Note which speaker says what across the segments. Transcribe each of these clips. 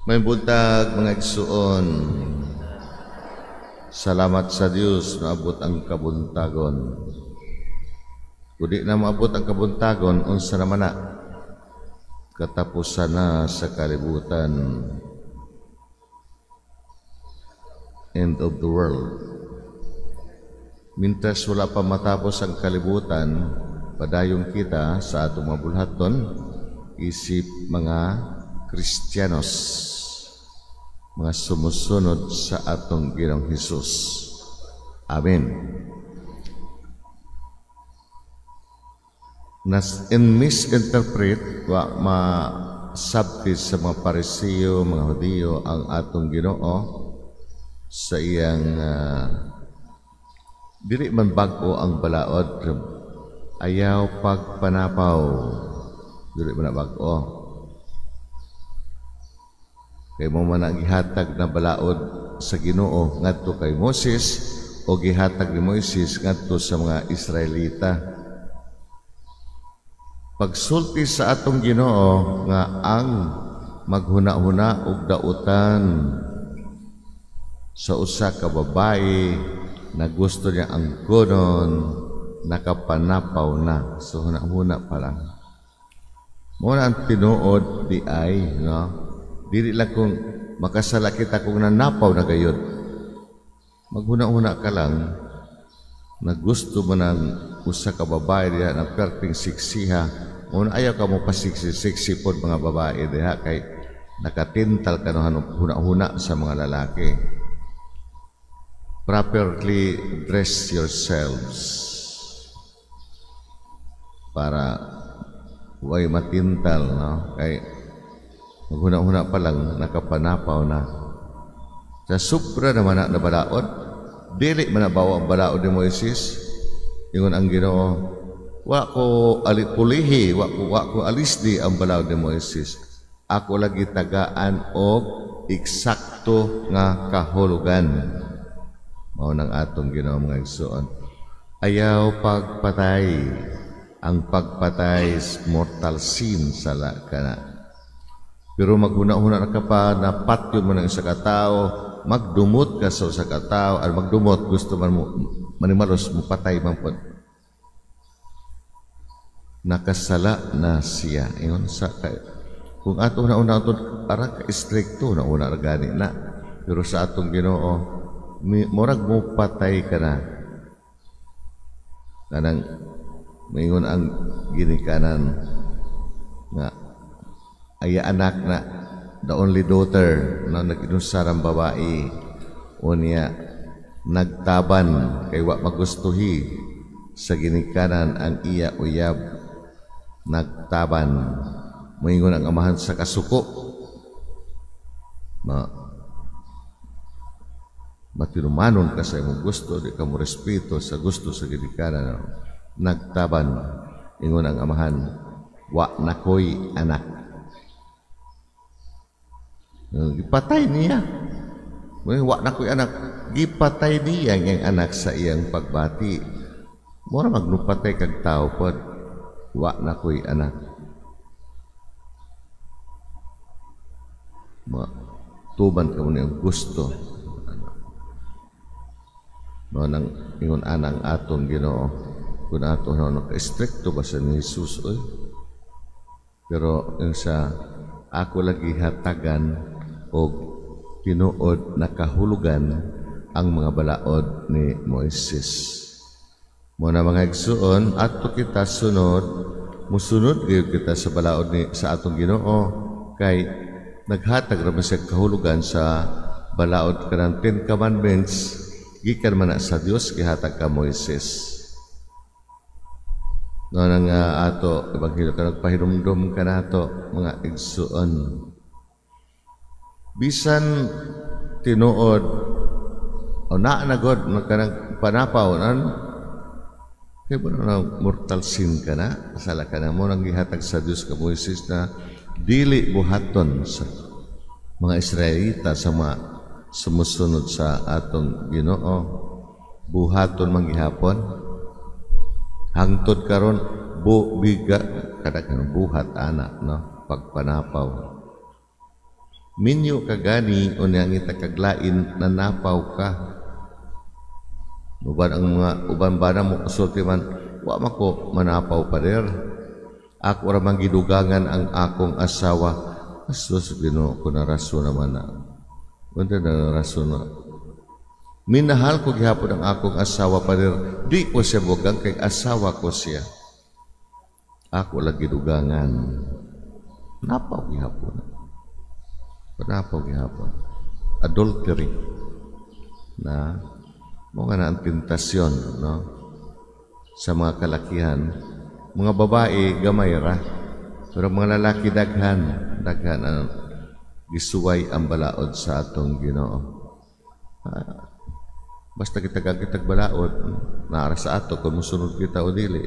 Speaker 1: May buntag, mga igsuon. Salamat sa Dios, naabot ang kabuntagon. Kung di na maabot ang kabuntagon, unsa naman na? Katapusan na sa kalibutan. End of the world. Mintas wala pa matapos ang kalibutan, padayon kita sa atong mabulhaton, isip mga Kristiyanos, mga sumusunod sa atong Ginoong Hesus. Amen. Nas in misinterpret wa masabti sa mga Parisiyo, mga Hudiyo ang atong Ginoo sa iyang dili man bag-o ang balaod, ayaw pagpanapaw, dili man bag-o. Kay mo man ang gihatag na balaod sa Ginoo ngadto kay Moses o gihatag ni Moises ngadto sa mga Israelita. Pagsulti sa atong Ginoo nga ang maghuna-huna og dautan sa usa ka babae na gusto niya ang kunon, nakapanapaw na. So huna-huna pa lang. Mo na ang tinuod di ay, no? Dili lang kung makasala kita kung nanapaw na gayod. Maghuna-huna ka lang na gusto mo ng usa ka babae diha na perting siksiha. Muna ayaw ka mo pasiksi-siksi pod mga babae diha kay nakatintal ka no huna-huna sa mga lalaki. Properly dress yourselves para way matintal, no? Kay maghuna-huna pa lang nakapanapaw na. Sa sobra naman na balaod, dili man nabawa ang balaod ni Moises. Ingon ang Ginoo, wa ko pulihi, wa ko alisdi ang balaod ni Moises. Ako lagi tagaan og eksakto nga kahulugan. Mao nang atong Ginoo, mga igsoon. Ayaw pagpatay. Ang pagpatay is mortal sin, sala ka na. Pero maghuna-huna na ka pa, napatyo mo ng isa ka tao, magdumot ka sa usa ka tao, at magdumot, gusto man mo, manimalos, mupatay man po. Nakasala na siya. Ingon sa kay, kung ato na una ato, ara ka istrikto na una gani na. Pero sa atong Ginoo, murag mo patay ka na. Kanang maingon ang ginikanan nga ay anak na the only daughter na nag-inusarang babae, unya nagtaban kay wa magustuhi sa ginikanan ang iya uyab, nagtaban. Moingon ang amahan sa kasuko, ma matinumanon ka sa imong gusto, di ka mo respeto sa gusto sa ginikanan. Nagtaban, ingon ang amahan, wa nakoy anak. Gipatay niya. Wa nakoy anak. Gipatay niya ang anak sa iyang pagbati. Mura magnupatay kag tao pod. Wa nakoy anak. Ma tuban ka mo niyang gusto. Mao nang ingon anang atong Ginoo. Kung ato na naka-stricto ba sa ni Jesus, oy. Pero yung sa ako lagi hatagan og tinuod na kahulugan ang mga balaod ni Moises. Muna mga igsuon, ato kita sunod, musunod gyud kita sa balaod ni sa atong Ginoo kay naghatag ra man siya kahulugan sa balaod kanang 10 Commandments gikan man na sa Dios gihatag ka Moises. No nang ato ebanghelyo ka nagpahinumdom kanato mga igsuon. Bisan tinuod o naa na god kanang panapaw nan kay ba na mortal sin ka na, sala ka na mo nang gihatag sa Dios ka Moises na dili buhaton sa mga Israelita sa mga sumusunod sa atong Ginoo, buhaton man gihapon. Hangtod karon bu biga kada buhat ana, no, pagpanapaw. Minyo ka gani unya ngita kaglain, nanapaw ka. Uban ang mga uban ba na mo kasulti man, "Wa man ko manapaw, pader. Ako ra man gidugangan ang akong asawa." Asus, Ginoo ko, na rason naman na. Unta na rason na. "Minahal ko gihapon ang akong asawa, pader. Di ko siya bugang kay asawa ko siya. Ako lagi dugangan." Napaw gihapon. Napaw gihapon. Adultery. Na mao nga na ang tentasyon, no? Sa mga kalakihan, mga babae gamay ra, pero mga lalaki daghan, daghan ang gisuway ang balaod sa atong Ginoo. Basta kita gagitag balaod, naara sa ato kung musunod kita o dili.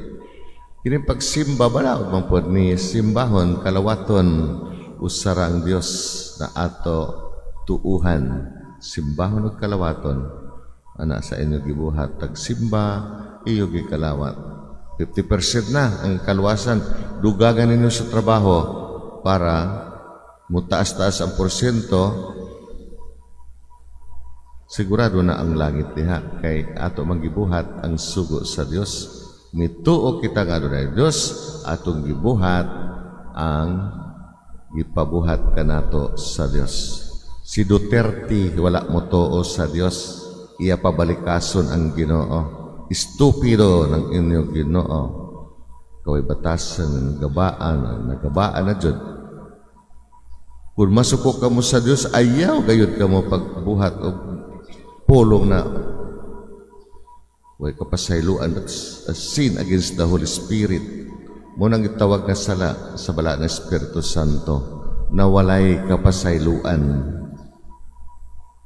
Speaker 1: Kini pagsimba, balaod man pod ni simbahon, kalawaton, usara ang Dios na ato tuuhan, simbahon ug kalawaton. Ana sa inyo gibuhat, tagsimba, iyo gikalawat. 50% na ang kaluwasan. Dugagan ninyo sa trabaho para mutaas-taas ang porsyento, sigurado na ang langit diha kay ato magibuhat ang sugo sa Dios. Mituo kita nga adunay Dios, atong gibuhat ang gipabuhat kanato sa Dios. Si Duterte wala motuo sa Dios, iya pabalikason ang Ginoo. Estupido ng inyong Ginoo. Kaway batasan, gabaan, nagabaan na jud. Kung masuko kamo sa Dios, ayaw gayud kamo pagbuhat og pulong na way kapasayloan. That's a sin against the Holy Spirit. Mao nang gitawag nga sala sa bala ng Espiritu Santo na walay kapasayloan.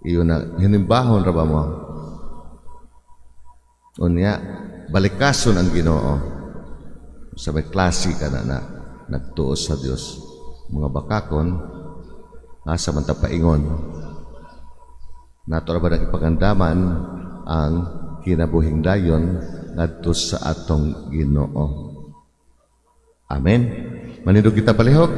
Speaker 1: Iyo na, hinimbahon ra ba mo? Unya, balikason ang Ginoo. Sa may klase ka na na nagtuo sa Dios. Mga bakakon, asa man ta paingon? Nato ra ba nagipagandaman ang kinabuhing dayon ngadto sa atong Ginoo? Amen. Manindog kita palihog.